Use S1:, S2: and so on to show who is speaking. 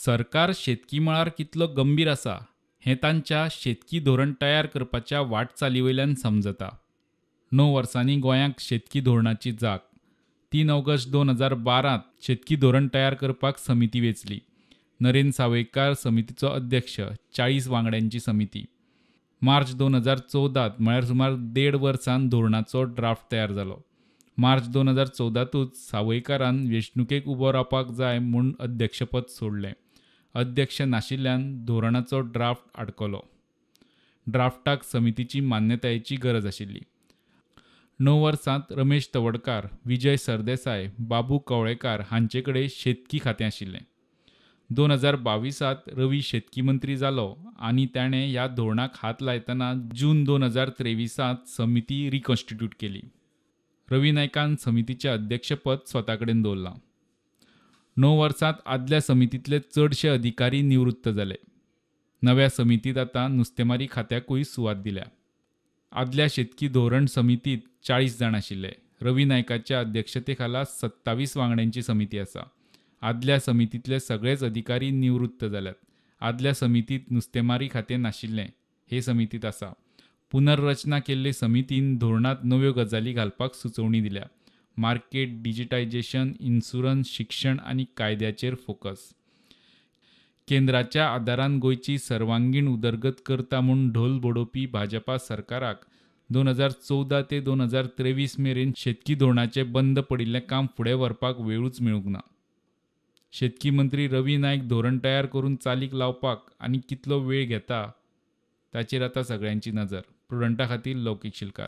S1: सरकार शेतकी मळार कितलो गंभीर आसा हें तांच्या शेतकी धोरण तयार करपाच्या वाटचाली वयल्यान समजता. 9 वर्सांनी गोंयाक शेतकी धोरणाची जाग. 3 ऑगस्ट 2012 शेतकी धोरण तयार करपाक समिती वेंचली. नरेंद्र सावयकार समितीचो अध्यक्ष, 40 वांगड्यांची समिती. मार्च 2014 म्हळ्यार सुमार 1.5 वर्सान धोरणाचो ड्राफ्ट तयार जालो. मार्च 2014तूच सावयकारान वेंचणुकेक उबो रावपाक जाय म्हूण अध्यक्षपद सोडलें. अध्यक्ष नाशिल्ल्यान धोरणाचो ड्राफ्ट आडकलो. ड्राफ्टाक समितीची मान्यतायेची गरज आशिल्ली. 9 वर्सांत रमेश तवडकार, विजय सरदेसाय, बाबू कवळेकार हांचे कडेन शेतकी खातें आशिल्लें. 2022 रवी शेतकी मंत्री जालो आनी ताणें ह्या धोरणाक हात लायतना जून 2023 समिती रिकॉन्स्टिट्यूट केली. रवी नायकान समितीचें अध्यक्षपद स्वता कडेन दवरलां. 9 वर्सांत आदल्या समितींतले चडशे अधिकारी निवृत्त जाले. नव्या समितींत आतां नुस्तेमारी खात्याकूय सुवात दिल्या. आदल्या शेतकी धोरण समितींत 40 जाण आशिल्ले. रवी नायकाच्या अध्यक्षते खाला 27 वांगड्यांची समिती आसा. आदल्या समितींतले सगळेच अधिकारी निवृत्त जाल्यात. आदल्या समितींत नुस्तेमारी खातें नाशिल्लें, हे समितींत आसा. पुनर्रचना केल्ले समितीन धोरणांत नव्यो गजाली घालपाक सुचोवणी दिल्या. मार्केट, डिजिटायजेशन, इन्शुरन्स, शिक्षण आनी कायद्याचेर फोकस. केंद्राच्या आदारान गोंयची सर्वांगीण उदरगत करता म्हूण ढोल बडोवपी भाजपा सरकाराक 2014 ते 2023 मेरेन शेतकी धोरणाचें बंद पडिल्लें काम फुडें व्हरपाक वेळूच मेळूंक ना. शेतकी मंत्री रवी नायक धोरण तयार करून चालीक लावपाक आनी कितलो वेळ घेता ताचेर आतां सगळ्यांची नजर. प्रुडंटा खातीर लौकीक शिलकार.